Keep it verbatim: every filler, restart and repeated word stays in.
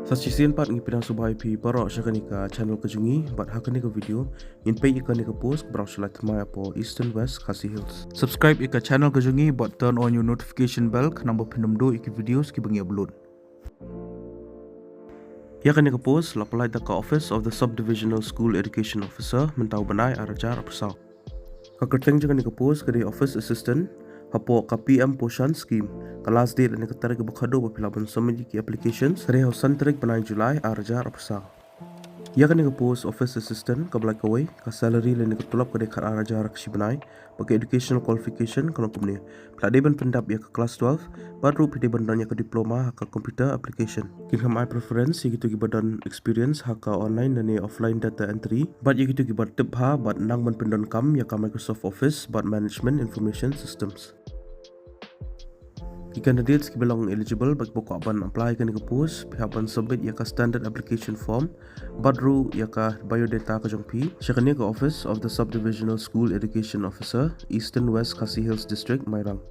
Sa shisien pat ngi pdiang sngewbha ïa phi baroh sha kane ka channel ka jong ngi, bad ha kane ka video ngin peit ïa kane ka post kaba dang shu lait thymmai hapoh Eastern West Khasi Hills. Subscribe ïa ka channel ka jong ngi bad turn on your notification bell khnang ba phin ym duh ïa ki videos kiba ngi upload. Ïa kane ka post la pynlait da ka Office of the Subdivisional School Education Officer mynta u bnai ar hajar arphew saw. Ka kyrteng jong kane ka post ka dei Office Assistant hapoh ka P M Poshan Scheme. Ka last date lane ka tarik ba khadduh ba phi lah ban submit ïa ki applications ka dei ha u san tarik bnai July ar hajar arphew saw. Ïa kane ka post Office Assistant kaba lait kawei, ka salary lane ka tulop ka dei khat ar hajar shi bnai, bad ka educational qualification ka long kumne. Phi lah dei ban pyndap ïa ka class twelve bad ruh phi dei ban don ïa ka diploma ha ka computer application. Kin kham ai preference ïa kito kiba don experience ha ka online lane offline data entry, bad ïa kito kiba tip bha bad nang ban pyndonkam ïa ka Microsoft Office bad Management Information Systems. Ki candidates kiba long eligible bad kiba kwah ban apply ïa kane ka post, phi hap ban submit ïa ka standard application form bad ruh ïa ka biodata ka jong phi sha kane ka Office of the Subdivisional School Education Officer, Eastern West Khasi Hills District, Mairang.